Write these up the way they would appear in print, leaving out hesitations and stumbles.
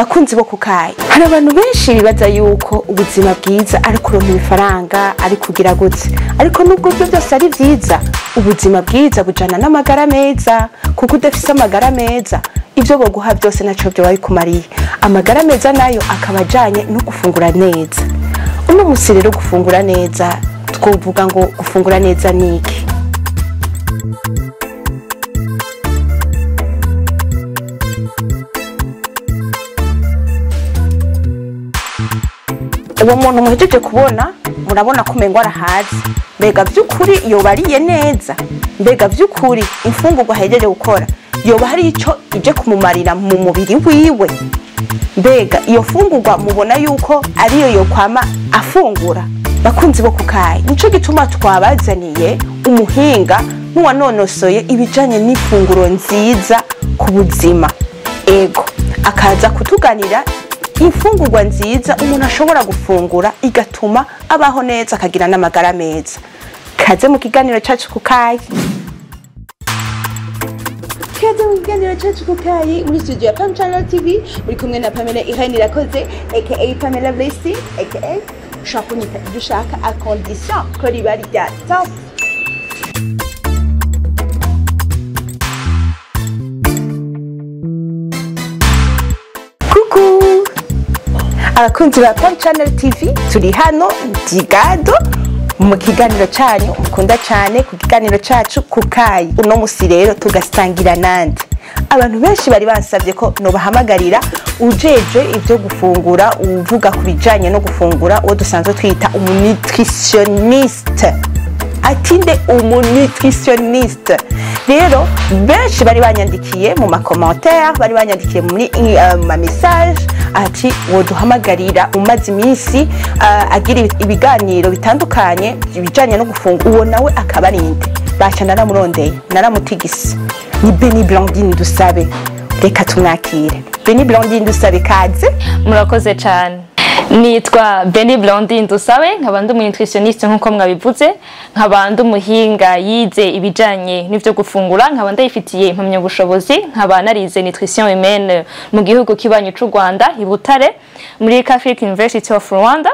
Bakunzi bo kukayi, hari abantu benshi bibaza yuko ubuzima bwiza ari kuronka ibifaranga, ari kugira gutse, ariko nubwo ibyo byose ari byiza, ubuzima bwiza bujana n'amagara meza, kuko udafise amagara meza ibyo boguha byose naco byo bikumariye. Amagara meza nayo akaba ajanye no gufungura neza. Uno musi rero gufungura neza, twovuga ngo gufungura neza ni iki? Uwo muntu muhejeje kubona, murabona ko umengo arahaze. Mbega vy'ukuri yoba ariye neza? Mbega vy'ukuri imfungurwa ahejeje gukora yoba hari ico ije kumumarira mu mubiri wiwe? Mbega iyo fungurwa mubona yuko ariyo yokwama afungura? Bakunzi bo kukayi, nico gituma twabazaniye umuhinga n'uwanonosoye ibijanye n'ifunguro nziza ku buzima. Ego, akaza kutuganira imfungurwa nziza umuntu ashobora gufungura igatuma abaho neza akagira n'amagara meza. Kaze mu kiganiro cacu kukayi. Kaze mu kiganiro cacu kukayi muri studio ya Pam Channel TV, muri kumwe na Pamela Irene Irakoze aka Pamela Blessing aka ushaka kunyita ibyo ushaka à condition ko riba rya top. Coucou abakunzi ba Pam Channel TV, turi hano Ndigado mu kiganiro cyanyu mukunda cyane, ku kiganiro cacu kukayi. Uno musi rero tugasangira nande abantu benshi bari bansabye ko nobahamagarira ujeje ibyo gufungura, uvuga ku bijanye no gufungura, uwo dusanzwe twita umunutritionniste. Atinde umunutritionniste. Rero benshi bari banyandikiye mu ma commentaire, bari banyandikiye muri ma message ati woduhamagarira umaze iminsi agira ibiganiro bitandukanye ibijanye no gufungura, uwo nawe akaba ari nde? Basha naramurondeye, naramutigise. Ni Beni Blandine Dusabe. Reka tumwakire. Beni Blandine Dusabe, kaze. Murakoze cyane. Nitwa Beni Blandine Dusabe, nkaba ndi umunutritionniste nkuko mwabivuze, nkaba ndi umuhinga yize ibijanye n'ivyo gufungura, nkaba ndayifitiye impamyabushobozi, nkaba narize nutrition humaine mu gihugu kibanyi c'u Rwanda i Butare muri Catholic University of Rwanda.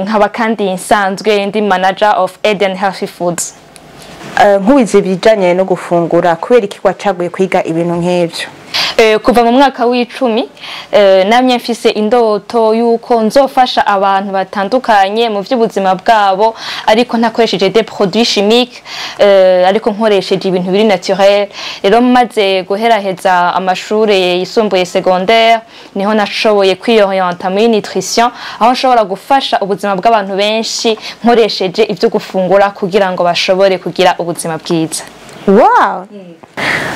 Nkaba kandi nsanzwe ndi manager of Eden Healthy Foods. Nkuwize ibijanye no gufungura, kubera iki wacaguye kwiga ibintu nk'ivyo? Kuva mu mwaka w'icumi namye mfise indoto yuko nzofasha abantu batandukanye mu vy'ubuzima bwabo, ariko ntakoresheje des produits chimiques, ariko nkoresheje ibintu biri naturel. Rero maze guheraheza amashure yisumbuye secondaire, niho nashoboye kwiyorienta muri nutrition, aho nshobora gufasha ubuzima bw'abantu benshi nkoresheje ivyo gufungura kugira ngo bashobore kugira ubuzima bwiza. Wow!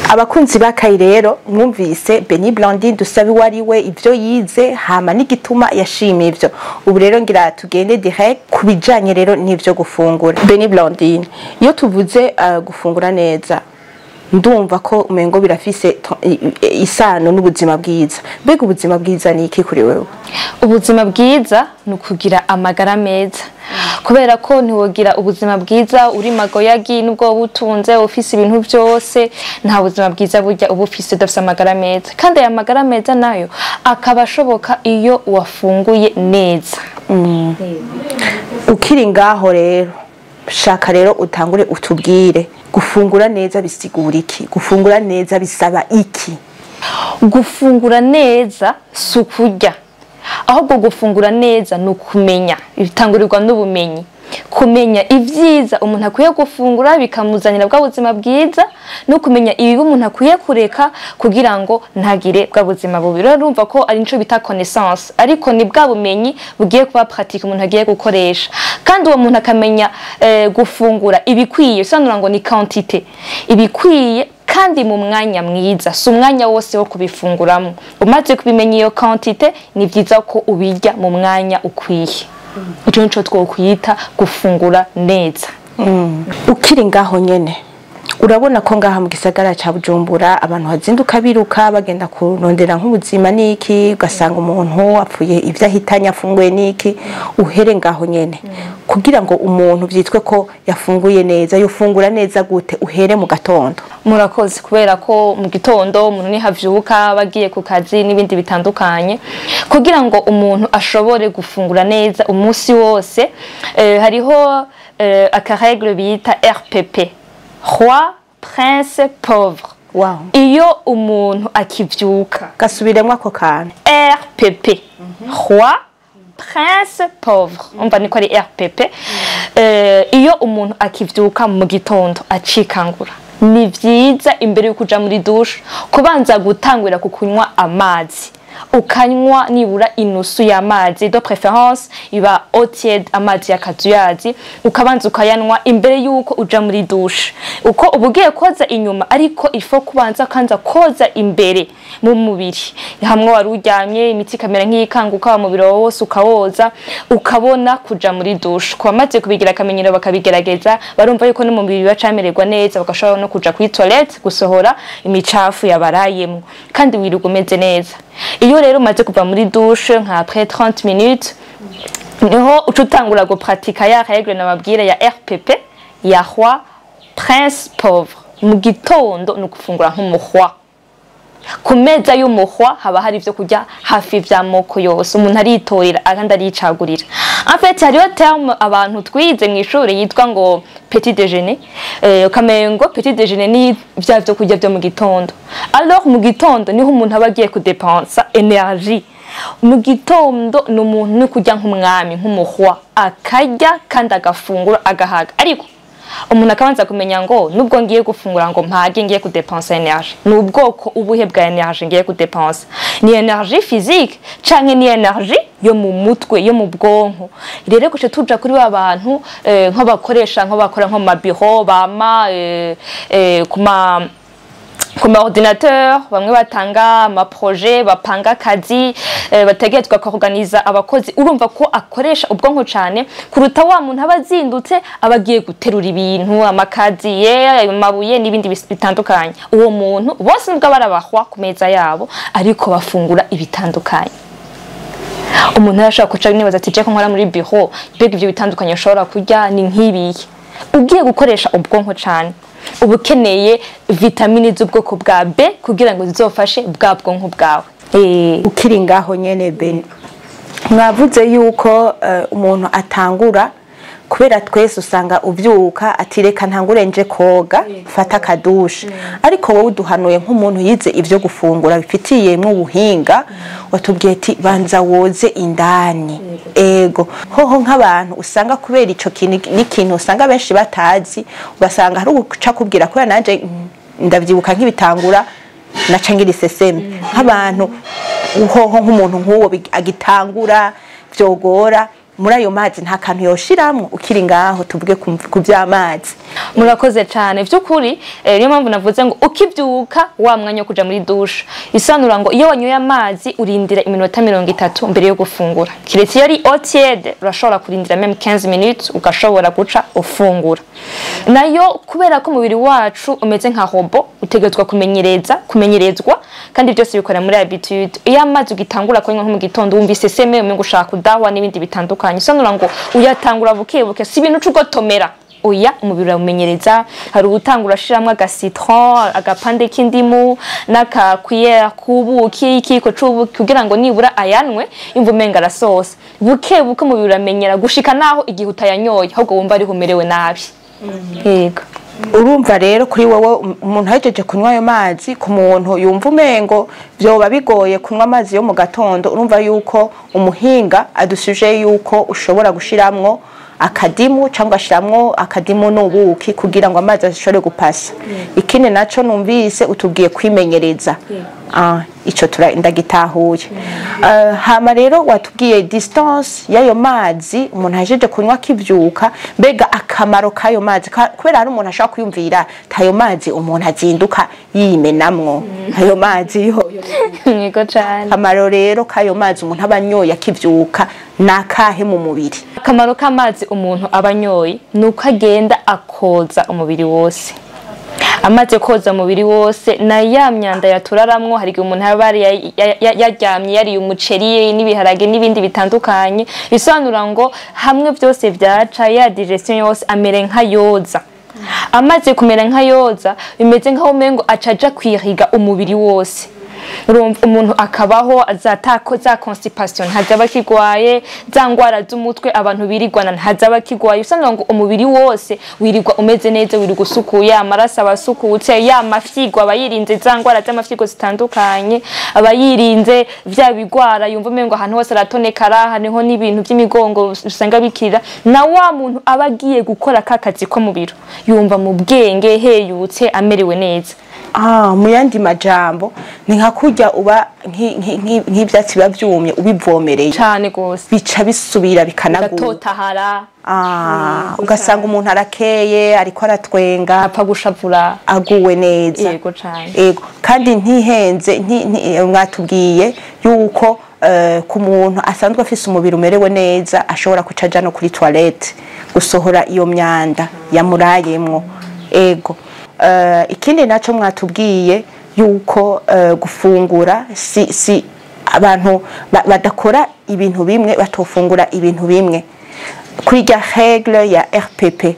Abakunzi bakayi rero mwumvise Beni Blandine Dusabe wari we ivyo yize hama n'igituma yashimye ivyo. Ubu rero ngira tugende direct kubijanye rero n'ivyo gufungura. Beni Blandine, iyo tuvuze gufungura neza, ndumva ko umengo birafise isano n'ubuzima bwiza. Mbega ubuzima bwiza ni iki kuri wewe? Ubuzima bwiza ni ukugira amagara meza, kubera ko ntiwogira ubuzima bwiza uri magoyagi, nubwo woba utunze ufise ibintu byose, nta buzima bwiza burya uba ufise udafise amagara meza. Kandi aya magara meza nayo akaba ashoboka iyo wafunguye neza. Ukiri ngaho rero, shaka rero utangure utubwire gufungura neza bisigura iki? Gufungura neza bisaba iki? Gufungura neza si ukurya, ahubwo gufungura neza ni ukumenya, bitangurirwa n'ubumenyi. Kumenya ivyiza umuntu akwiye gufungura bikamuzanira bwa buzima bwiza, no kumenya ibibi umuntu akwiye kureka kugira ngo ntagire bwa buzima bubi. Rero urumva ko ari nico bita connaissance, ariko ni bwa bumenyi bugiye kuba pratique umuntu agiye gukoresha. Kandi uwo muntu akamenya gufungura ibikwiye, bisobanura ngo ni quantité ibikwiye kandi mu mwanya mwiza, si umwanya wose wo kubifunguramo. Umaze kubimenya iyo quantité, ni vyiza ko ubirya mu mwanya ukwiye. Ico nico twokwita gufungura neza. Ukiri ngaho nyene, Urabona ko ngaha mu gisagara ca Bujumbura abantu hazinduka biruka bagenda kurondera nk'ubuzima niki, ugasanga umuntu apfuye ivyo ahitanye afunguye niki. Uhere ngaho nyene kugira ngo umuntu vyitwe ko yafunguye neza, yofungura neza gute? Uhere mu gatondo. Murakoze. Kubera ko mu gitondo umuntu nihavyuka bagiye ku kazi n'ibindi bitandukanye, kugira ngo umuntu ashobore gufungura neza umunsi wose, hariho aka règle bita RPP, roi, prince, pauvre. Iyo umuntu akivyuka. Gasubiremwo ako kantu. RPP, roi, prince, pauvre. Umva niko ari RPP. Iyo umuntu akivyuka mu gitondo acikangura, ni vyiza imbere yo kuja muri douche kubanza gutangurira ku kunywa amazi, ukanywa nibura inusu y'amazi, de préférence iba eau tiède, amazi y'akazuyazi, ukabanza ukayanywa imbere y'uko uja muri douche. Uko uba ugiye koza inyuma, ariko il faut kubanza kanza koza imbere mu mubiri hamwe wari uryamye, imitsi ikamera nk'iyikanguka, umubiri wawe wose ukawoza, ukabona kuja muri douche. Ku bamaze kubigira akamenyero bakabigerageza, barumva yuko n'umubiri bacamererwa neza, bagashobora no kuja kuri toilette gusohora imicafu yabarayemwo, kandi wirirwa umeze neza. Iyo rero umaze kuva muri douche nka après 30 minutes, niho uca utangura gupratika ya règle nababwira ya RPP, ya roi, prince, pauvre. Mu gitondo ni ugufungura nk'umuhwa. Ku meza y'umuhwa haba hari ivyo kurya hafi vy'amoko yose, umuntu aritorera kandi aricagurira. En fait, hariho terme abantu twize mw'ishure yitwa ngo petit déjeuner, ukamengo petit déjeuner ni vya vyo kurya vyo mu gitondo. Alors mu gitondo niho umuntu aba agiye kudepensa énergie. Mu gitondo ni umuntu ni kurya nk'umwami, nk'umuhwa, akarya kandi agafungura agahaga. Ariko umuntu akabanza kumenya ngo nubwo ngiye gufungura ngo mpage, ngiye kudepensa énergie, ni ubwoko ubuhe bwa énergie ngiye kudepensa? Ni énergie physique canke ni énergie yo mu mutwe, yo mu bwonko? Rero guce tuja kuri ba bantu nk'abakoresha, nk'abakora nko mu mabiro, bama ku ma ordinateur, bamwe batanga ama projet, bapanga akazi, bategerezwa kuorganiza abakozi, urumva ko akoresha ubwonko cane kuruta wa muntu aba azindutse aba agiye guterura ibintu, amakaziye, amabuye n'ibindi bitandukanye. Uwo muntu bose nubwo barabahwa ku meza yabo, ariko bafungura ibitandukanye. Umuntu arashobora kuca nibaza ati: "Je ko nkora muri bureau, mbega ivyo bitandukanye ushobora kurya ni nk'ibihe?" Ugiye gukoresha ubwonko cane, uba ukeneye vitamini z'ubwoko bwa B kugira ngo zizofashe bwa bwonko bwawe. Ukiri ngaho nyene, Ben, mwavuze yuko umuntu atangura, kubera twese usanga uvyuka ati: "Reka ntangure nje koga, fata akadushe." Ariko wowe uduhanuye nk'umuntu yize ivyo gufungura bifitiyemwo ubuhinga, watubwiye ati: "Banza woze indani." Ego, hoho nk'abantu usanga kubera ico kintu n'ikintu usanga benshi batazi, ugasanga hari uguca kubwira, kubera nanje ndavyibuka nk'ibitangura naca ngira iseseme. Nk'abantu hoho, nk'umuntu nk'uwo agitangura vyogora, muri ayo mazi nta kantu yoshiramwo? Ukiri ngaho, tuvuge ku vy'amazi. Murakoze cyane. By'ukuri niyo mpamvu navuze ngo ukibyuka, wa mwanya wo kuja muri douche, isanura ngo iyo wanyoye amazi urindira iminota 30 mbere yo gufungura, kiretse iyo ari eau tiède, urashobora kurindira même 15 minutes, ugashobora guca ufungura nayo. Kubera ko umubiri wacu umeze nka robot, utegerezwa kumenyereza, kumenyerezwa, kandi byose bikora muri habitude. Iyo amazi ugitangura kunywa nko mu gitondo, wumva iseseme, umengo ushaka kudahwa n'ibindi bitandukanye. Isanura ngo uyatangura buke buke, si ibintu uca ugotomera, oya, umubiri urawumenyereza. Hari ubutangura ashiramwo aga citron, agapande k'indimu n'aka cuillère k'ubuki, ikiyiko c'ubuki, kugira ngo nibura ayanwe yumva umenga arasosa. Buke buke umubiri uramenyera gushika naho igihe utayanyoye ahubwo wumva ariho umerewe nabi. Yego. Urumva rero kuri wowe, umuntu ahejeje kunywa ayo mazi, ku muntu yumva umengo vyoba bigoye kunywa amazi yo mu gatondo, urumva yuko umuhinga adusuje yuko ushobora gushiramwo akadimu cyangwa ugashiramwo akadimu n'ubuki kugira ngo amazi ashobore gupasa. Ikindi naco numvise utubwiye kwimenyereza. Ico ndagitahuye. Hama rero watubwiye distance y'ayo mazi umuntu ahejeje kunywa akivyuka. Mbega akamaro k'ayo mazi, kubera hari umuntu ashobora kwiyumvira ayo mazi umuntu azinduka yimenamwo ayo mazi yo? Yego cane. Akamaro rero k'ayo mazi umuntu aba anyoye akivyuka ni akahe mu mubiri? Akamaro k'amazi umuntu aba anyoye ni uko agenda akoza umubiri wose. Amaze koza umubiri wose na ya myanda yaturaramwo, hari igihe umuntu aba yaryamye yariye umuceri n'ibiharage n'ibindi bitandukanye, bisobanura ngo hamwe byose vyaca ya digestion yose amere nka yoza. Amaze kumera nka yoza, bimeze nkaho umengo acaja kwiriga umubiri wose. Urumva umuntu akabaho azatako za constipation ntazaba kigwaye, za ngwara z'umutwe abantu birigwana ntazaba kigwaye. Usanga ngo umubiri wose wirirwa umeze neza, wirirwa usukuye, amaraso aba asukutse, ya mafyigo aba yirinze za ngwara z'amafyigo zitandukanye, aba yirinze vya bigwara yumva umengo ahantu hose aratonekara, hariho n'ibintu by'imigongo usanga bikirira. Na wa muntu aba agiye gukora ka kazi ko mu biro yumva mu bwenge heyutse, amerewe neza. Mu yandi majambo ni nka kurya uba nk'ivyatsi biba vyumye ubivomereye cane gose, bica bisubira bikanaguka, bigatotahara. Ugasanga umuntu arakeye, ariko aratwenga, apfa gushavura, aguwe neza. Yego cane. Yego, kandi ntihenze, mwatubwiye yuko ku muntu asanzwe afise umubiri umerewe neza ashobora kucaja no kuri toilette gusohora iyo myanda yamurayemwo. Ego. Ikindi naco mwatubwiye yuko gufungura si abantu badakora ibintu bimwe batofungura ibintu bimwe, kuri règle ya RPP.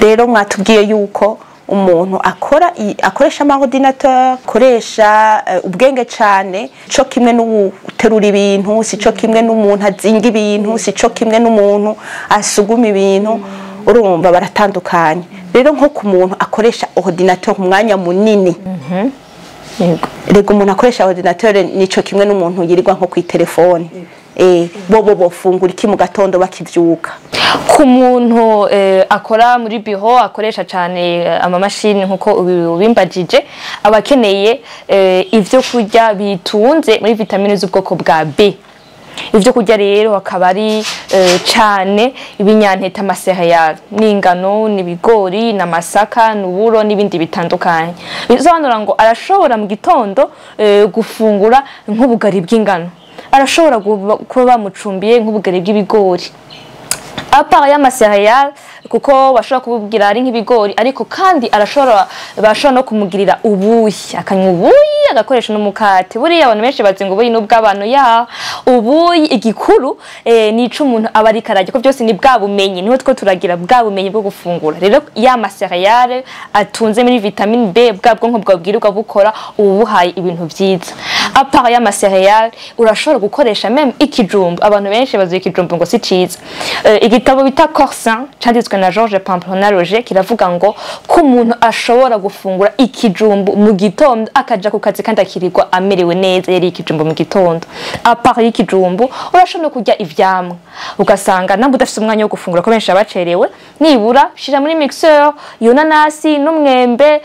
Rero mwatubwiye yuko umuntu akora akoresha ama ordinateur, akoresha ubwenge cane, co kimwe n'uterura ibintu, si co kimwe n'umuntu azinga ibintu, si co kimwe n'umuntu asuguma ibintu, urumva baratandukanye. Rero nko ku muntu akoresha ordinateur umwanya munini, rego umuntu akoresha ordinateur nico kimwe n'umuntu yirirwa nko kuri telefone, bobo bofungura iki mu gatondo bakivyuka? Ku muntu akora muri bureau, akoresha cyane amamashini nkuko ubimbajije, aba akeneye ivyo kurya bitunze muri vitamine z'ubwoko bwa B. Ivyo kurya rero akaba ari cane ibinyantete, ama céréales, n'ingano, n'ibigori, n'amasaka, n'uburo n'ibindi bitandukanye. Bisobanura ngo arashobora mu gitondo gufungura nk'ubugari bw'ingano, arashobora kuba bamucumbiye nk'ubugari bw'ibigori, à part y'ama céréales, kuko bashobora kububwira ari nk'ibigori, ariko kandi arashobora, bashobora no kumugirira ubuyi, akanywa ubuyi, agakoresha n'umukate. Buriya abantu benshi bazi ngo ubuyi n'ubw'abantu ya ubuyi, igikuru nico umuntu aba ariko ararya, ko byose ni bwa bumenyi, niho two turagira bwa bumenyi bwo gufungura. Rero ya ma céréales atunze muri vitamine B, bwa bwonko bwabwirirwa bukora, ubu buhaye ibintu vyiza. À part y'ama céréales, urashobora gukoresha même ikijumbu. Abantu benshi bazi ikijumbu ngo si ciza. Igitabo bita Corps Sain canditswe na Georges Pamplona Roger kiravuga ngo ko umuntu ashobora gufungura ikijumbu mu gitondo akaja ku kazi kandi akirirwa amerewe neza yari ikijumbu mu gitondo. À part y'ikijumbu, urashobora no kurya ivyamwa, ugasanga namba udafise umwanya wo gufungura, ko benshi abacerewe, nibura shira muri mixeur iyo nanasi n'umwembe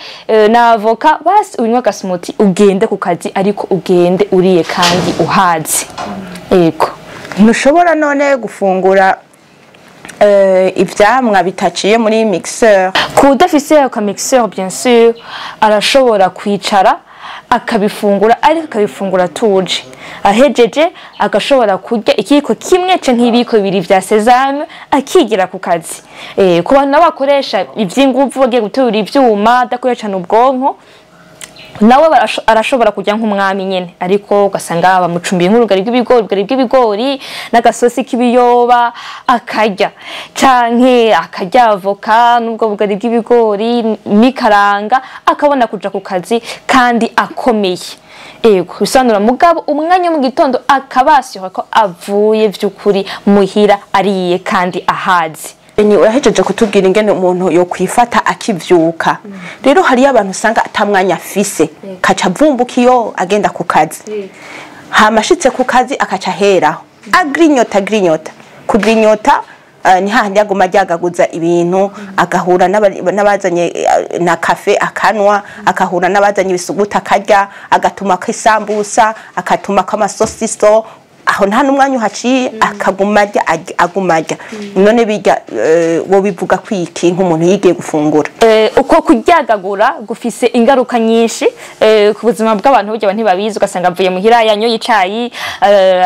na avocat, basi unywa aga smoothie, ugende ku kazi, ariko ugende uriye kandi uhaze. Yego. Ntushobora none gufungura ivyamwa bitaciye muri mixeur? Ku udafise aka mixeur, bien sûr, arashobora kwicara akabifungura, ariko akabifungura atuje. Ahejeje agashobora kurya ikiyiko kimwe canke ibiyiko bibiri vya sésame, akigira ku kazi. Ku bantu nabo bakoresha ivy'inguvu, bagiye guterura ivyuma, adakoresha ubwonko, nawe arashobora kujya nk'umwami nyene, ariko ugasanga bamucumbiye nk'urugari rw'ibigori, ubugari bw'ibigori n'agasosi k'ibiyoba akarya, canke akarya avocat n'ubwo bugari bw'ibigori n'ikaranga, akabona kuja ku kazi kandi akomeye. Ego, bisobanura mugabo umwanya wo mu gitondo akabashyuha ko avuye vy'ukuri muhira ariye kandi ahaze. Ni urahejeje kutubwira ingene umuntu yokwifata akivyuka. Rero hariyo abantu usanga atamwanya afise, kaca avumbuka iyo agenda ku kazi, hama ashitse ku kazi akaca aheraho agrinyota, agrinyota, kugrinyota ni hahandi aguma aryagaguza ibintu, agahura n'abazanye na café akanwa, agahura n'abazanye ibisuguti akarya, agatuma isambusa, akatuma amasosiso. Aho nta n'umwanya uhaciye, akaguma arya, aguma arya. None bijya wo bivuga kwiki nk'umuntu yigiye gufungura? Uko kuryagagura gufise ingaruka nyinshi ku buzima bw'abantu. Burya abantu ntibabizi, ugasanga avuye muhira yanyoye icayi,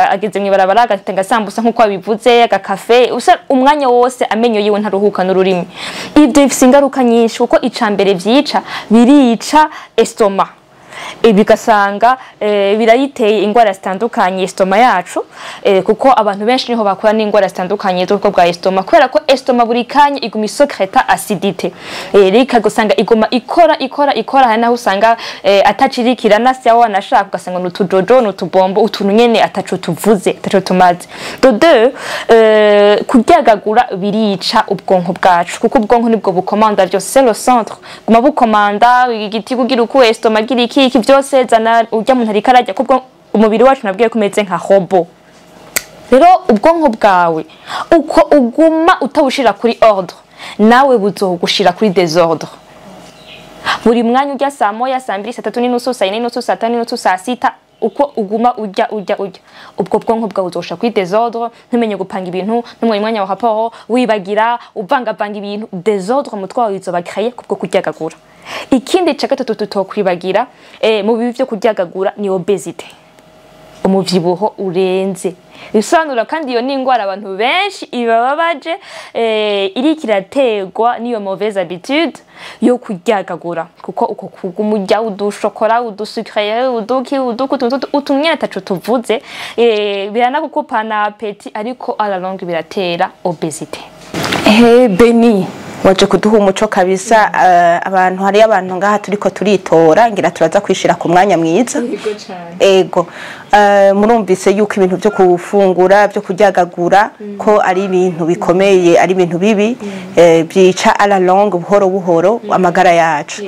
ageze mw'ibarabara agatanga sambusa nk'uko wabivuze, agakafe, usa umwanya wose amenyo yiwe ntaruhuka n'ururimi. Ibyo bifise ingaruka nyinshi, kuko ica mbere vyica, birica estomac, bigasanga birayiteye ingwara zitandukanye estomac yacu, kuko abantu benshi niho bakura n'ingwara zitandukanye z'ubwoko bwa estomac, kubera ko estomac buri kanya iguma isécréta acidité, rika gusanga iguma ikora, ikora, ikora. Hari naho usanga atacirikira nasya, wanashaka ugasanga n'utujojo n'utubombo, utuntu nyene ataco tuvuze, ataco tumaze. De deux, kuryagagura birica ubwonko bwacu, kuko ubwonko nibwo bukomanda byose, c'est le centre, guma bukomanda igiti kugira uku, estomac gira iki, iki byose zana. Urya muntu ariko ararya, kuko umubiri wacu nabwiye ko umeze nka robot. Rero ubwonko bwawe uko uguma utawushira kuri ordre, nawe buzogushira kuri désordre. Buri mwanya urya saa 1, saa 2, saa 3:30, saa 4:30, saa 5:30, saa 6, uko uguma urya, urya, urya, ubwo bwonko bwawe uzoshira kuri désordre, ntumenye gupanga ibintu, ntumenye umwanya wa rapport, wibagira, uvangavanga ibintu, désordre umutwe wawe izoba créé kubwo kuryagagura. Ikindi ca gatatu tutokwibagira mu bibi vyo kuryagagura ni obésité, umuvyibuho urenze. Bisobanura kandi iyo ni ingwara abantu benshi ibababaje, iriko iraterwa n'iyo mauvaise habitude yo kuryagagura, kuko uko kuguma urya udushokora, udusucré, uduki, uduku, utuntu utumwe ataco tuvuze, biranagukupana appétit, ariko à la longue biratera obésité. He Beni, waje kuduha umuco kabisa. Abantu, hari abantu ngaha turiko turitora, ngira turaza kwishira ku mwanya mwiza. Ego, murumvise yuko ibintu byo gufungura byo kuryagagura ko ari ibintu bikomeye, ari ibintu bibi, byica à la longue, buhoro buhoro, amagara yacu.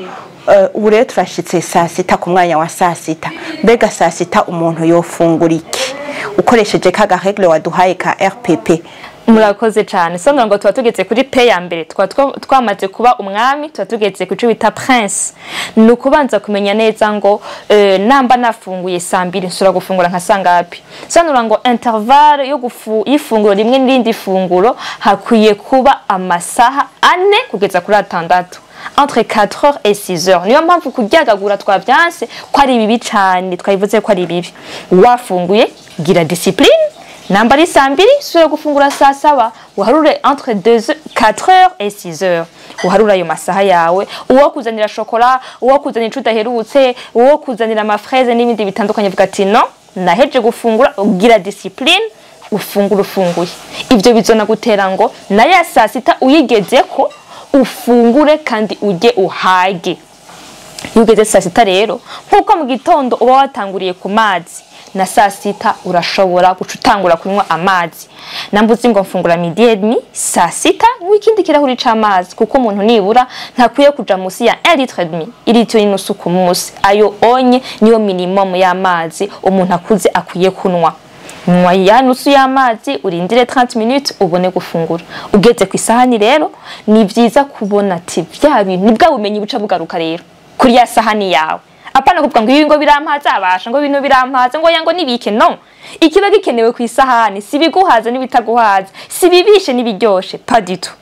Ubu rero turashitse saa sita, ku mwanya wa saa sita. Mbega saa sita umuntu yofungura iki ukoresheje ka règle waduhaye ka RPP? Murakoze cyane. Sandra, ngo tuba tugeze kuri P ya mbere, tuba twamaze kuba umwami, tuba tugeze ku cyo bita prince. Ni ukubanza kumenya neza ngo namba nafunguye saa 2, nsubira gufungura nka sangapi? Sandra, ngo intervalle yo y'ifunguro rimwe n'irindi funguro hakwiye kuba amasaha 4 kugeza kuri 6, entre 4 heures et 6 heures. Niyo mpamvu kuryagagura twavyanse ko ari bibi cyane, twabivuze ko ari bibi. Wafunguye, gira discipline, namba ari saa 2, subira gufungura saa 7, uharure entre 2, 4 heures et 6 heures, uharure ayo masaha yawe. Uwo kuzanira shokora, uwo kuzanira ico udaherutse, uwo kuzanira amafraise n'ibindi bitandukanye, vuga ati: "No, naheje gufungura." Ugira discipline, ufungura ufunguye. Ivyo bizona gutera ngo na ya saa sita uyigezeko ufungure kandi ujye uhage. Iyo ugeze saa sita rero, nk'uko mu gitondo uba watanguriye ku mazi, na saa sita urashobora guca utangura kunywa amazi. Nambuzi ngo mfungura midi et demi, saa sita n'ikindi kirahuri c'amazi, kuko umuntu nibura ntakwiye kuja musi ya 1 litre et demi, ilitiro n'inusu ku munsi. Ayo onye niyo minimum y'amazi umuntu akuze akwiye kunywa. Nywa ya nusu y'amazi, urindire 30 minutes, ubone gufungura. Ugeze ku isahani rero, ni vyiza kubona ati vya bintu ni bwa bumenyi buca bugaruka rero kuri ya sahani yawe. Apana kuvuga ngo ibi ngo birampaza, abasha ngo ibintu birampaza, ngo yango nibike. No, ikiba gikenewe ku isahani si biguhaza n'ibitaguhaza, si bibishe n'ibiryoshe, pas du tout.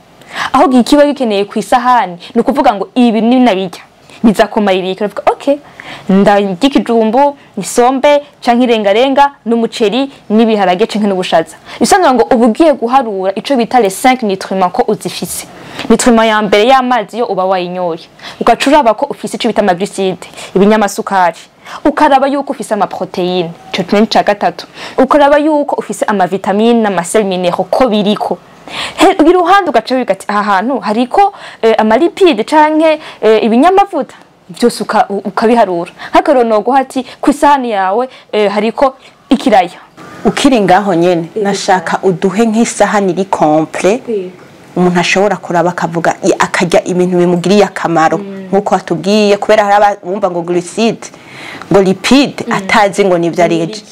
Ahubwo ikiba gikeneye ku isahani ni ukuvuga ngo ibi ninabirya bizakumarira iki. Uravuga: "Okay, ndarya ikijumbu, isombe canke irengarenga n'umuceri n'ibiharage canke n'ubushaza." Bisobanura ngo uba ugiye guharura ico bita les 5 nutriments ko uzifise. Nutriment ya mbere y'amazi yo uba wayinyoye, ugaca uraba ko ufise ico bita amaglucides, ibinyamasukari, ukaraba yuko ufise amaprotéines, ico kimwe ca gatatu, ukaraba yuko ufise amavitamines n'amasels minéraux ko biriko. Iruhande ugaca wiga ati aha hantu hariko amalipides canke ibinyamavuta byose, ukabiharura. Nk'akarorero noguha ati ku isahani yawe hariko ikiraya. Ukiri ngaho nyene, nashaka uduhe nk'isahani iri complet, umuntu ashobora kuraba akavuga akarya ibintu bimugiriye akamaro nk'uko watubwiye, kubera hari abumva ngo glucide, ngo lipide, atazi ngo nivyo arije.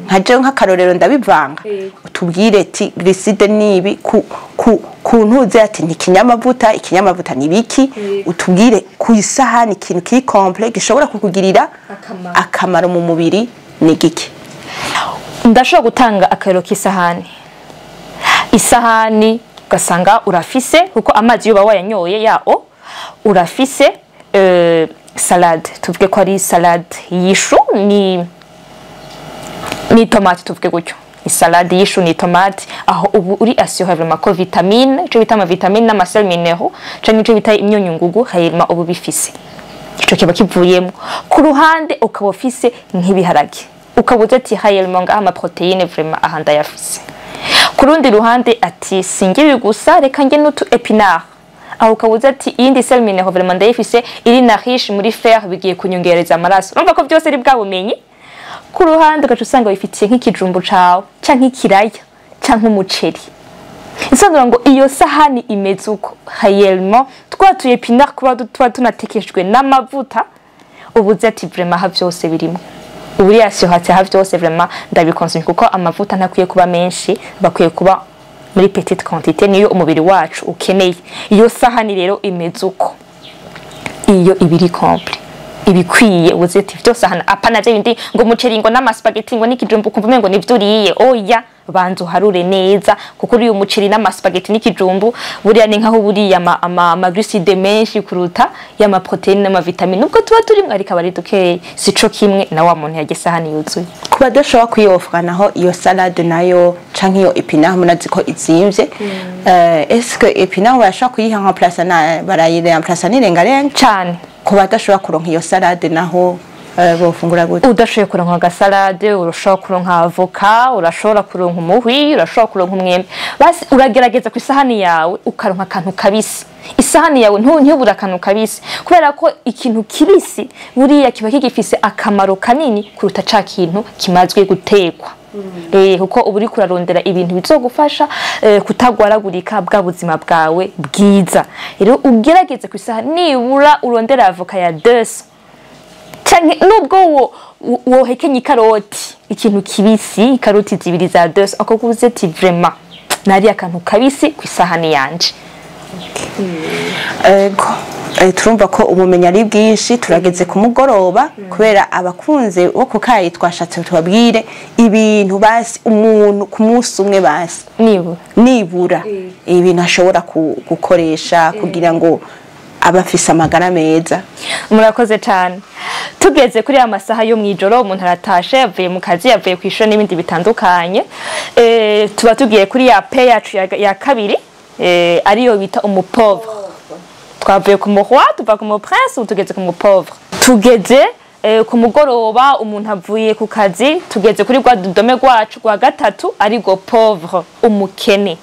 Nka jewe nk'akarorero ndabivanga. Utubwire ati glucide nibi ku ntuze, ati ni ikinyamavuta, ikinyamavuta ni biki. Utubwire ku isahani ikintu kiri complet gishobora kukugirira Akamaro. akamaro mu mubiri ni giki? Ndashobora gutanga akarero k'isahani. Isahani ugasanga urafise, kuko amazi yoba wayanyoye yao, urafise salade, tuvuge ko ari salade y'ishu ni tomate, tuvuge gutyo, isalade y'ishu ni tomate. Aho ubu uri assuré vraiment ko vitamine, ico bita ama vitamine n'ama sels minéraux canke ico bita imyunyungugu, hanyuma ubu bifise ico kiba kivuyemo. Ku ruhande ukaba ufise nk'ibiharage, ukaba uzi ati hayelma ngaha ama protéine vraiment aha ndayafise. Ku rundi ruhande ati singibi gusa, reka nge n'utu épinard. Aho ukaba uzi ati iyindi sel minéraux vraiment ndayifise, iri na riche muri fer, bigiye kunyongereza amaraso. Urumva ko byose ari bwa bumenyi. Ku ruhande ugaca usanga wifitiye nk'ikijumbu cawe canke ikiraya canke umuceri. Isobanura ngo iyo sahani imeze uko, réellement twatuye épinard kuba tuba tunatekeshwe n'amavuta, ubu uzi ati vraiment aha byose birimo. Ubu yasyohatse, aha byose vraiment ndabikonsomye, kuko amavuta ntakwiye kuba menshi, bakwiye kuba muri petite quantité, niyo umubiri wacu ukeneye. Iyo sahani rero imeze uko, iyo ibiri complet, ibikwiye, uzi ati byose hano, apana bya bindi ngo umuceri ngo n'ama spaghetti ngo n'ikijumbu, ukumva umengo nivyo uriye. Oya, banza uharure neza, kuko uriye umuceri n'ama spaghetti n'ikijumbu, buriya ni nkaho buriya ama glucides menshi kuruta y'ama protéine n'ama vitamine, nubwo tuba turimwo ariko aba ari dukeya, sico kimwe na wa muntu yarya isahani yuzuye. Ku badashobora kwiyofra naho, iyo salade nayo canke iyo épinard, munazi ko izimvye, est-ce que épinard barashobora kuyiha nka place na barayiremplaça n'irengarenga? Cane. Ku badashobora kuronka iyo salade naho, bofungura gute? Udashoboye kuronka agasalade, urashobora kuronka avocat, urashobora kuronka umuhwi, urashobora kuronka umwembe. Basi uragerageza ku isahani yawe ukaronka akantu kabisi. Isahani yawe ntubure akantu kabisi, kubera ko ikintu kibisi buriya kiba kigifise akamaro kanini kuruta ca kintu kimazwe gutekwa. Kuko uba uriko urarondera ibintu bizogufasha kutagwaragurika, bwa buzima bwawe bwiza. Rero ugerageze ku isahani nibura urondera avocat ya 200, canke nubwo wohekenya ikaroti, ikintu kibisi, ikaroti zibiri za 200, ako kuvuze ati vraiment nari akantu kabisi ku isahani yanje. Ego, turumva ko ubumenyi ari bwinshi. Turageze ku mugoroba, kubera abakunze bo ku kayi twashatse tubabwire ibintu basi umuntu ku munsi umwe basi nibura nibura ibintu ashobora gukoresha kugira ngo abe afise amagara meza. Murakoze cyane. Tugeze kuri ya masaha yo mw'ijoro, umuntu aratashe, yavuye mu kazi, yavuye ku ishuri n'ibindi bitandukanye, tuba tugiye kuri ya P yacu ya kabiri, ariyo bita umu pauvre. Twavuye ku mu roi, tuva ku mu prince, ubu tugeze ku mu pauvre. Tugeze ku mugoroba, umuntu avuye ku kazi, tugeze kuri rwa dudome rwacu rwa gatatu, arirwo pauvre, umukene.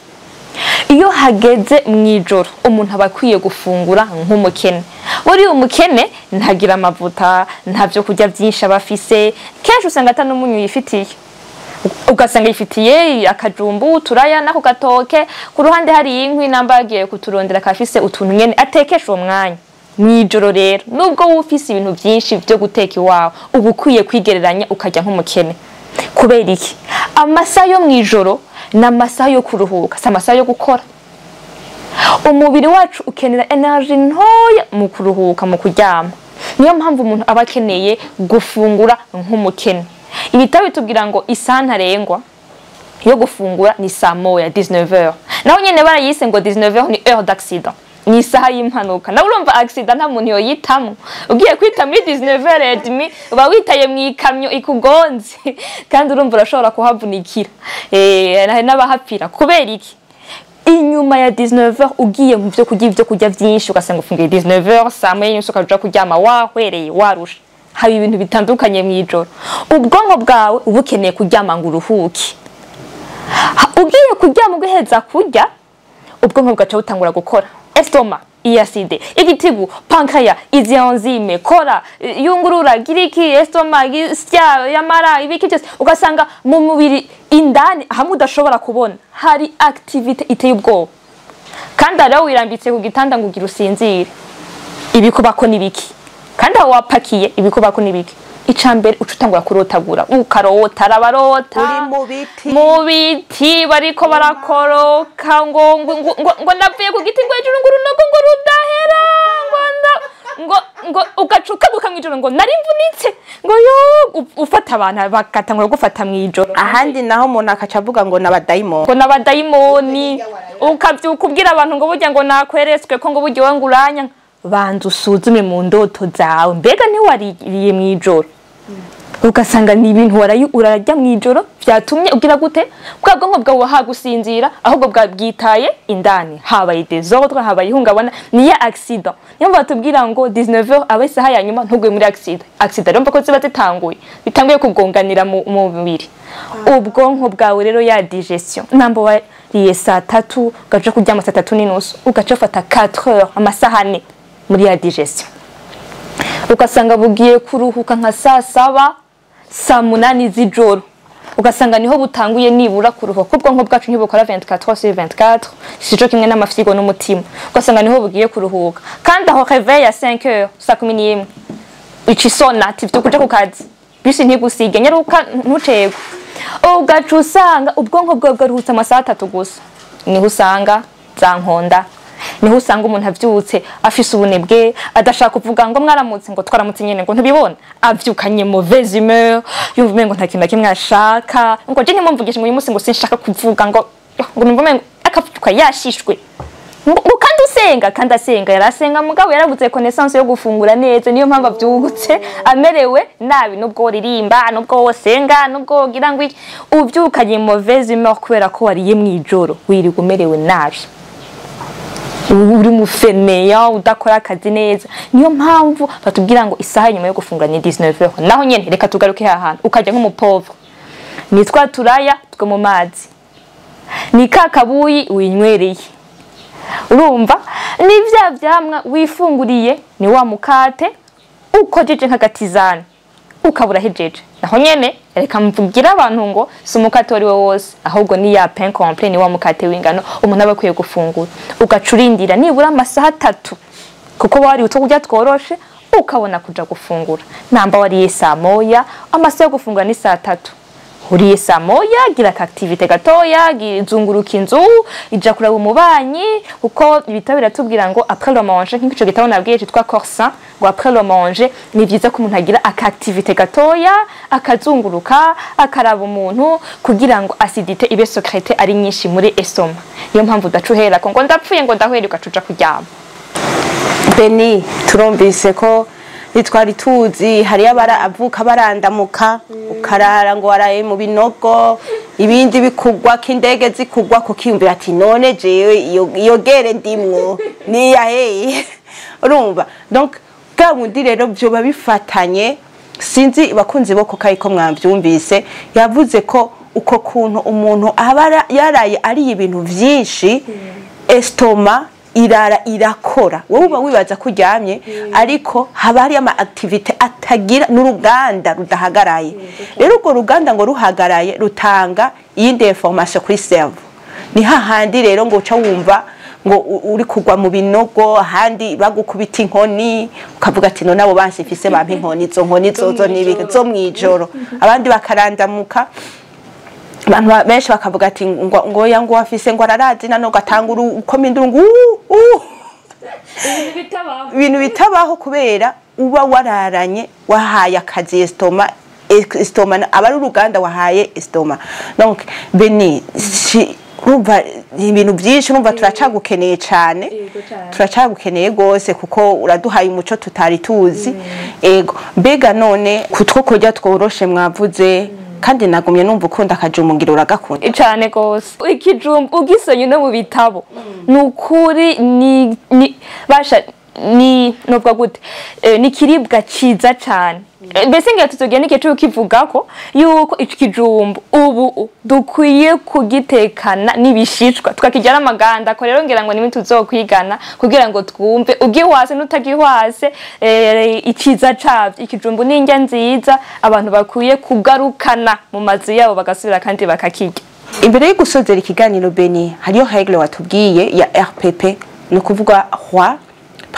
Iyo hageze mw'ijoro, umuntu aba akwiye gufungura nk'umukene. Buriya umukene ntagira amavuta, nta byo kurya byinshi aba afise. Kenshi usanga ata n'umunyu yifitiye, ugasanga yifitiye akajumbu, uturaya n'ako gatoke. Ku ruhande hari inkwi, namba yagiye kuturondera, akaba afise utuntu nyene atekesha uwo mwanya mw'ijoro. Rero nubwo wowe ufise ibintu byinshi byo guteka iwawe, uba ukwiye kwigereranya ukarya nk'umukene. Kubera iki? Amasaha yo mw'ijoro ni amasaha yo kuruhuka, si amasaha yo gukora. Umubiri wacu ukenera énergie ntoya mu kuruhuka, mu kuryama. Niyo mpamvu umuntu aba akeneye gufungura nk'umukene. Ibitabo bitubwira ngo isaha ntarengwa yo gufungura ni saa moya, 19h. Naho nyene barayise ngo 19h ni heure d'accident, ni isaha y'impanuka. Nawe urumva accident nta muntu yoyitamwo. Ugiye kwita muri 19h30, uba witaye mu ikamyo ikugonze, kandi urumva urashobora kuhavunikira, hari n'abahapfira. Kubera iki? Inyuma ya 19h ugiye mu byo kurya, ibyo kurya byinshi, ugasanga ufungiye 19h, saa moya n'inusu, ukaja kuryama wahwereye, warusha. Haba ibintu bitandukanye mw'ijoro, ubwonko bwawe uba ukeneye kuryama ngo uruhuke. Ugiye kuryama ugaheza kurya, ubwonko bwaca butangura gukora. Estomac, acide, igitigu, pancréas, izi enzyme, kora, yungurura, giriki, estomac, sya, yamara, ibiki byose, ugasanga mu mubiri indani hamwe udashobora kubona hari activité iteye ubwoba. Kandi rero wirambitse ku gitanda ngo ugire usinzire, ibikubako n'ibiki? Kandi aho wapakiye, ibikubako n'ibiki? Icambere, uca utangura kurotagura, ukarota, arabarota Uri mu biti. Mu biti bariko barakoroka, ngo ngo ngo ngo ngo navuye ku giti, ngo hejuru, ngo urunogo ngo rudahera, ngo Ngo ugacuka guka mwijoro, ngo nari mvunitse, ngo yo ufata abantu bagatangura gufata mwijoro. Ahandi naho umuntu akaca avuga ngo n'abadayimoni. Ngo n'abadayimoni. Ukavyuka ubwira abantu ngo burya ngo nakweretswe ko ngo burya wowe ngo uranya. Banza usuzume mu ndoto zawe, mbega ntiwaririye mwijoro? Ugasanga ni ibintu waraye urarya mwijoro vyatumye ugira gute? Bwa bwonko bwawe wahagusinzira, ahubwo bwitaye indani, habaye désordre, habaye ihungabana, ni ya accident. Niyo mpamvu batubwira ngo 19h aba isaha ya nyuma, ntuguye muri accident. Accident rero ko ziba zitanguye, bitanguye kugonganira mu mubiri, ubwonko bwawe. Rero ya digestion, namba wariye saa 3, ugaca kuryama saa 3:30, ugaca ufata 4 heures, amasaha 4 muri ya digestion, ugasanga bugiye kuruhuka nka saa 7, saa 8 z'ijoro, ugasanga niho butanguye nibura kuruhuka, kuko ubwonko bwacu ntibukora 24 sur 24, sico kimwe n'amafyigo n'umutima. Ugasanga niho bugiye kuruhuka, kandi aho réveil ya 5 heures, saa 11 ica isona ati vyuka uje ku kazi, bisi ntigusige, nyaruka ntucegwe. Ugaca usanga ubwonko bwawe bwaruhutse amasaha 3 gusa. Niho usanga za nkonda, niho usanga umuntu avyutse afise ubunebwe, adashaka kuvuga ngo mwaramutse, ngo twaramutse nyene, ngo ntubibona, avyukanye mauvaise humeur, yumva umengo nta kintu na kimwe ashaka, ngo je ntimumvugishe, ngo uyu munsi ngo sinshaka kuvuga, ngo numva umengo akavyuka yashishwe, ngo kandi usenga, kandi asenga, yarasenga, mugabo yarabuze connaissance yo gufungura neza. Niyo mpamvu avyutse amerewe nabi, nubwo uririmba, nubwo wosenga, nubwo wogira ngo iki, uvyukanye mauvaise humeur kubera ko wariye mwijoro, wirirwa umerewe nabi, uri mufeneya, udakora akazi neza. Niyo mpamvu batubwira ngo isaha nyuma yo gufungura ni 19h. Naho nyene reka tugaruke hahantu ukajya nk'umu pauvre, ni twa turaya two mu mazi, ni ka kabuyi winywereye, urumva ni vya vyamwa wifunguriye, ni wa mukate ukojeje nk'agatizane, ukabura hejeje. Naho nyene reka mvugira abantu ngo si umukate wari we wose, ahubwo ni ya pain complet, ni wa mukate w'ingano umuntu aba akwiye gufungura, ugaca urindira nibura amasaha 3, kuko wari utwo kurya tworoshe, ukabona kuja gufungura. Namba wariye saa 1, amasaha yo gufungura ni saa 3. Uriye saa 1, gira ka activité gatoya, zunguruka inzu, ija kuraba umubanyi, kuko ibitabo biratubwira ngo après le manger, nk'ico gitabo nabwiye citwa Corps Sain, ngo après le manger ni vyiza ko umuntu agira aka activité gatoya, akazunguruka, akaraba umuntu, kugira ngo acidité ibe sécrétée ari nyinshi muri estomac. Niyo mpamvu udaca uherako ngo ndapfuye, ngo ndahwera, ugaca uja kuryama. Beni, turumvise ko ntitwari tuzi hariyo abara avuka barandamuka, ukarara ngo waraye mu binogo, ibindi bikugwa k'indege zikugwa, kukiyumvira ati none jewe iyo gere ndimwo niya heye? Urumva, donc bwa bundi rero vyoba bifatanye. Sinzi bakunzi bo kuko ariko mwavyumvise, yavuze ko uko kuntu umuntu aba yaraye ariye ibintu vyinshi, estomac irara irakora. Wowe uba wibaza ko uryamye, ariko haba hari ama activité atagira n'uruganda rudahagaraye. Rero urwo ruganda ngo ruhagaraye rutanga iyindi information kuri cerveau. Ni hahandi rero ngo uca wumva ngo uri kugwa mu binogo, ahandi bagukubita inkoni, ukavuga ati none abo bansi mfise bampa inkoni, izo nkoni zozo n'ibiki zo mwijoro. Abandi bakarandamuka, abantu benshi bakavuga ati ngo ya ngo afise ngo ararazi nano, gatanga ukoma induru ngo uh, uh. Ibintu bitabaho, kubera uba wararanye wahaye akazi estomac. Estomac aba ari uruganda wahaye estomac. Donc Beni, si urumva ibintu byinshi, urumva turacagukeneye cyane. Yego cane. Turacagukeneye rwose, kuko uraduhaye umuco tutari tuzi. Ego, mbega none kutwo kurya tworoshe mwavuze, kandi nagumye numva ukunda akajumbu, ngira uragakunda? Cane gose. Ikijumbu ugisonye no mu bitabo, ni ukuri ni basha ni novuga gute, ni kiribwa ciza cane. Mbese ngira tuzogenda n'igihe cyo kivugako yuko ico kijumbu ubu dukwiye kugitekana n'ibishishwa, tukakirya n'amaganda. Ko rero ngira ngo nimwe tuzokwigana kugira ngo twumve ugihwase n'utagihwase iciza cavyo. Ikijumbu ni indya nziza abantu bakwiye kugarukana mu mazu yabo, bagasubira kandi bakakirya. Imbere yo gusozera ikiganiro, Beni, hariyo règle watubwiye ya RPP, ni ukuvuga roi.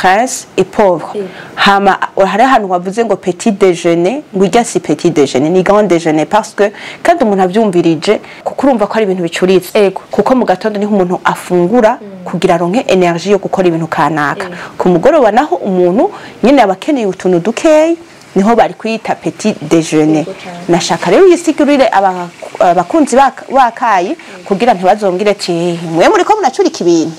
prince et pauvre. Hama hari ahantu wavuze ngo petit déjeuner, ngo irya si petit déjeuner, ni grand déjeuner, parce que kandi umuntu avyumvirije, kuko urumva ko ari ibintu bicuritse. Kuko mu gatondo niho umuntu afungura kugira aronke énergie yo gukora ibintu kanaka. Ku mugoroba naho umuntu nyine aba akeneye utuntu dukeyi, niho bari kwita petit déjeuner. Nashaka rero yisigurire abakunzi bakayi kugira ntibazongere ati: "Mwe muriko munacurika ibintu."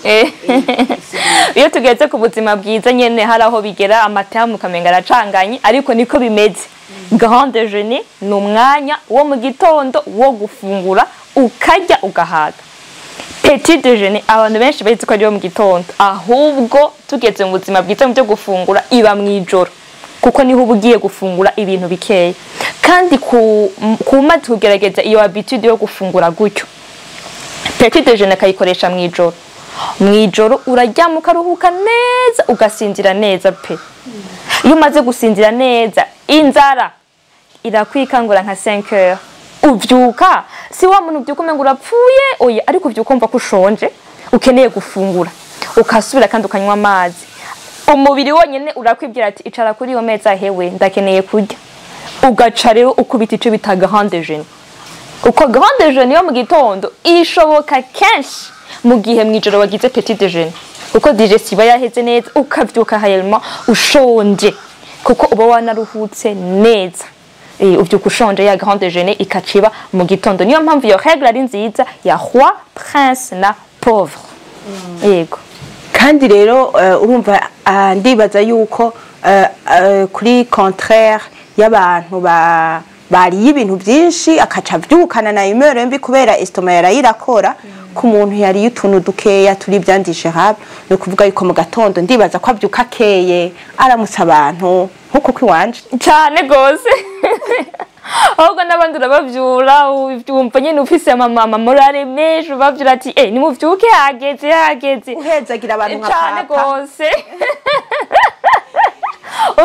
Iyo tugeze ku buzima bwiza nyene, hari aho bigera amata mukamenga aracanganye, ariko niko bimeze. Grand déjeuner ni umwanya wo mu gitondo wo gufungura, ukarya ugahaga. Petit déjeuner, abantu benshi bazi ko ari yo mu gitondo, ahubwo tugeze mu buzima bwiza mu byo gufungura, iba mu ijoro, kuko niho uba ugiye gufungura ibintu bikeya. Kandi ku kumaze kugerageza iyo habitude yo gufungura gutyo, petit déjeuner akayikoresha mu ijoro, mu ijoro uraryama ukaruhuka neza, ugasinzira neza pe. Iyo umaze gusinzira neza, inzara irakwikangura nka 5 heures. Uvyuka si wa muntu uvyuka umenga urapfuye, oya, ariko uvyuka umva ko ushonje, ukeneye gufungura, ukasubira kandi ukanywa amazi. Umubiri wonyene urakwibwira ati: "Icara kuri iyo meza, hewe, ndakeneye kurya." Ugaca rero ukubita ico bita grand déjeuner, uko grand déjeuner yo mu gitondo ishoboka kenshi mu gihe mw'ijoro wagize petit déjeuner, kuko digestion iba yaheze neza, ukavyuka réellement ushonje, kuko uba wanaruhutse neza. Uvyuka ushonje, ya grand déjeuner ikaciba mu gitondo. Niyo mpamvu iyo règle ari nziza ya roi, prince na pauvre, yego. Kandi rero urumva, ndibaza yuko kuri contraire y'abantu bariye ibintu byinshi, akaca avyukana na humeur mbi kubera estomac yarayirakora, ku muntu yariye utuntu dukeya turi bien digérable, ni ukuvuga yuko mu gatondo ndibaza ko avyuka akeye, aramutsa abantu nkuko kwiwanje. Cyane gose, ahubwo n'abandi urabavyura, wumva nyene ufise ama morale menshi, ubavyura ati: "Eh, nimuvyuke, hageze, hageze." Uhezagira abantu nka Cane papa. gose.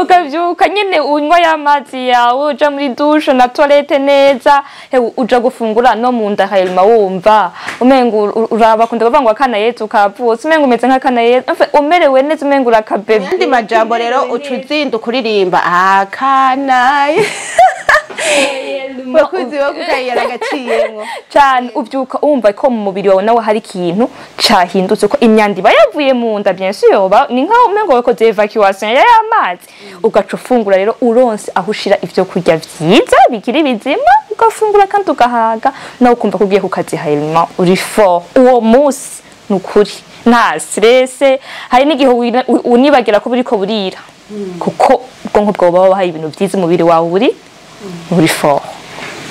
Ukavyuka nyene unywa y'amazi yawe, uja muri douche na toilette neza, hewe, uja gufungura no mu nda hanyuma wumva umenga urabakunda bavuga ngo akana Yezu kavutse, umenga umeze nk'akana Yezu. Enfin, umerewe neza, umenga urakabebe. Andi majambo rero, uca uzinda ukuririmba akana bakuzi bo kukayera agaciyemwo. Cyane. Ubyuka wumva ko mu mubiri wawe nawe hari ikintu cahindutse, ko imyanda iba yavuye mu nda, bien sûr, ni nkaho umengo wakoze évacuation y'amazi. Ugaca ufungura rero, uronse aho ushira ivyo kurya vyiza bikiri bizima, ugafungura kandi ugahaga, nawe ukumva ko ugiye ku kazi hanyuma uri fort uwo munsi. Ni ukuri, nta stress. Hari n'igihe unibagira ko buriko burira, kuko ubwonko bwawe buba wahaye ibintu vyiza, umubiri wawe uri fort.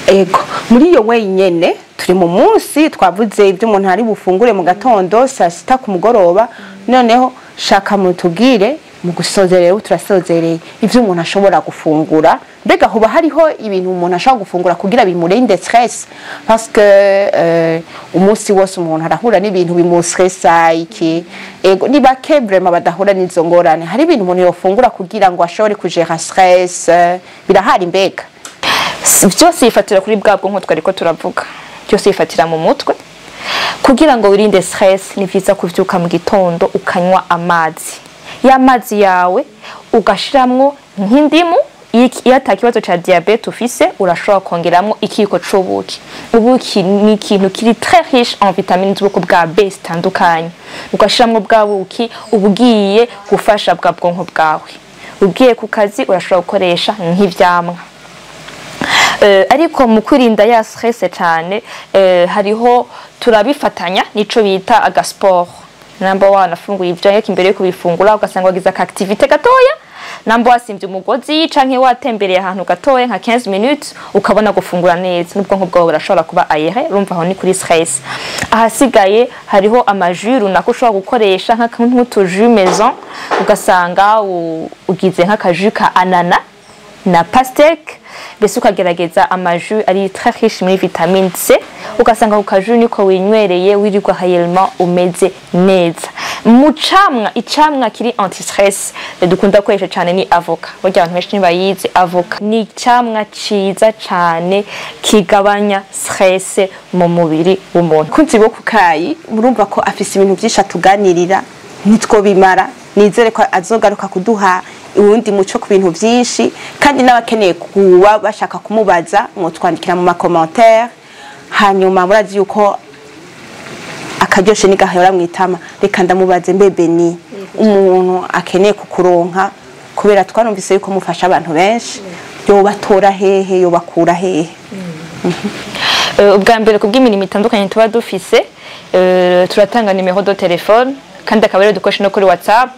Ego, muri iyo wenyene turi mu munsi, twavuze ibyo umuntu ari bufungure mu gatondo, saa sita, ku mugoroba. Noneho shaka mutubwire mu gusozerera, ubu turasozereye, ibyo umuntu ashobora gufungura. Mbega hoba hariho ibintu umuntu ashobora gufungura kugira bimurinde stress? Parce que umunsi wose umuntu arahura n'ibintu bimustressa iki. Ego, ni bake vraiment badahura n'izo ngorane. Hari ibintu umuntu yofungura kugira ngo ashobore kugera stress? Birahari mbega? Byose yifatira kuri bwa bwonko twariko turavuga, byose yifatira mu mutwe. Kugira ngo wirinde stress, ni vyiza kuvyuka mu gitondo ukanywa amazi, ya mazi yawe ugashiramwo nk'indimu. Iyo ata kibazo ca diabète ufise, urashobora kongeramwo ikiyiko c'ubuki. Ubuki ni ikintu kiri très riche en vitamines z'ubwoko bwa B zitandukanye. Ugashiramwo bwa buki, uba ugiye gufasha bwa bwonko bwawe. Ugiye ku kazi, urashobora gukoresha nk'ivyamwa. Ariko mu kwirinda ya stress cyane, hariho turabifatanya nico bita agasport. Namba wanafunguye ivyo, ariko imbere yo kubifungura ugasanga wagize aka activité gatoya, namba wasimvye umugozi canke watembereye ahantu gatoya nka 15 minutes, ukabona gufungura neza, n'ubwonko bwawe burashobora kuba aéré. Urumva aho ni kuri stress. Ahasigaye hariho amajus runaka ushobora gukoresha, nk'utu jus maison, ugasanga ugize nk'akajus ka ananas na pastèque, mbese ukagerageza amajus ari très riche muri vitamine C, ugasanga ku kajus niko winywereye, wirirwa réellement umeze neza. Mu camwa, icamwa kiri anti stress dukunda gukoresha cyane ni avocat. Burya abantu benshi ntibayizi. Avocat ni icamwa ciza cane kigabanya stress mu mubiri w'umuntu. Kunzi bo kukayi, murumva ko afise ibintu byinshi atuganirira. Ntitwobimara. Nizere ko azogaruka kuduha uwundi muco ku bintu byinshi, kandi n'abakeneye kuba bashaka kumubaza mwotwandikira mu ma commentaires. Hanyuma murazi yuko akaryoshe nigahora mwitama. Reka ndamubaze: mbe Beni, umuntu akeneye kukuronka, kubera twarumvise yuko mufasha abantu benshi, yobatora hehe, yobakura hehe? Ubwa mbere, kubw'imirimo itandukanye tuba dufise, turatanga numéro de téléphone, kandi akaba ariyo dukoresha no kuri WhatsApp.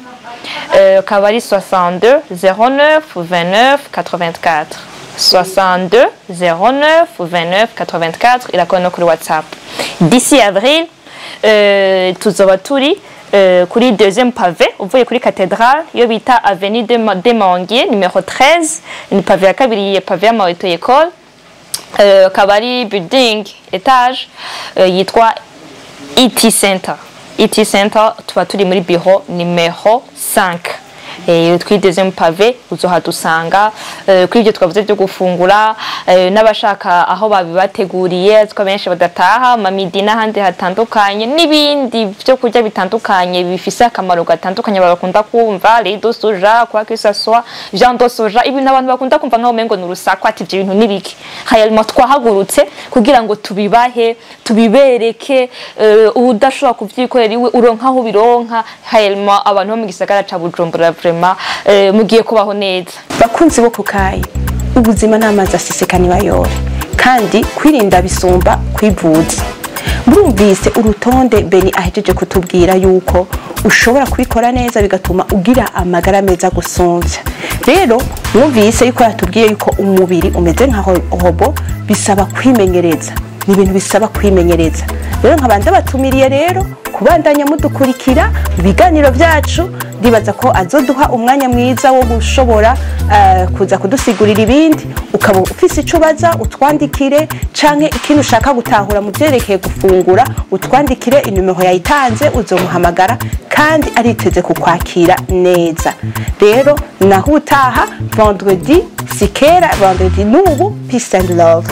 Akaba ari 62 09 29 84, 62 09 29 84. Irakora no kuri WhatsApp. D'ici avril, tuzoba turi kuri deuxième pavé uvuye kuri cathédrale, iyo bita avenue des Manguiers numéro 13. Ni pavé ya kabiri, pavé y'ama auto école. Akaba ari building étage yitwa ET Center. ET Center, tuba turi muri bureau numéro 5. Kuri deuxième pavé uzohadusanga. Kuri ibyo twavuze byo gufungura, n'abashaka aho babibateguriye, two benshi badataha mamidi n'ahandi hatandukanye, n'ibindi byo kurya bitandukanye bifise akamaro gatandukanye bakunda kumva, lait de soja, quoi que ce soit, viande de soja, ibintu abantu bakunda kumva nkaho umengo ni urusaku, ati ibyo bintu nibiki. Réellement twahagurutse kugira ngo tubibahe, tubibereke. Udashobora kuvyikorera iwe, uronka aho bironka. Réellement abantu bo mu gisagara ca Bujumbura, vraiment mugiye kubaho neza. Bakunzi bo kukayi, ubuzima ni amazi aseseka ntibayore, kandi kwirinda bisumba kwivuza. Murumvise urutonde Beni ahejeje kutubwira yuko ushobora kubikora neza, bigatuma ugira amagara meza gusumvya. Rero mwumvise yuko yatubwiye yuko umubiri umeze nka robot, bisaba kwimenyereza, ni ibintu bisaba kwimenyereza. Rero nkaba ndabatumiriye rero kubandanya mudukurikira ibiganiro byacu. Ndibaza ko azoduha umwanya mwiza wo gushobora kuza kudusigurira ibindi. Ukaba ufise icyo ubaza, utwandikire, canke ikintu ushaka gutahura mu byerekeye gufungura, utwandikire. Inimero yayitanze, uzomuhamagara kandi ariteze kukwakira neza. Rero naho utaha vendredi, si kera vendredi n'ubu. Peace and love.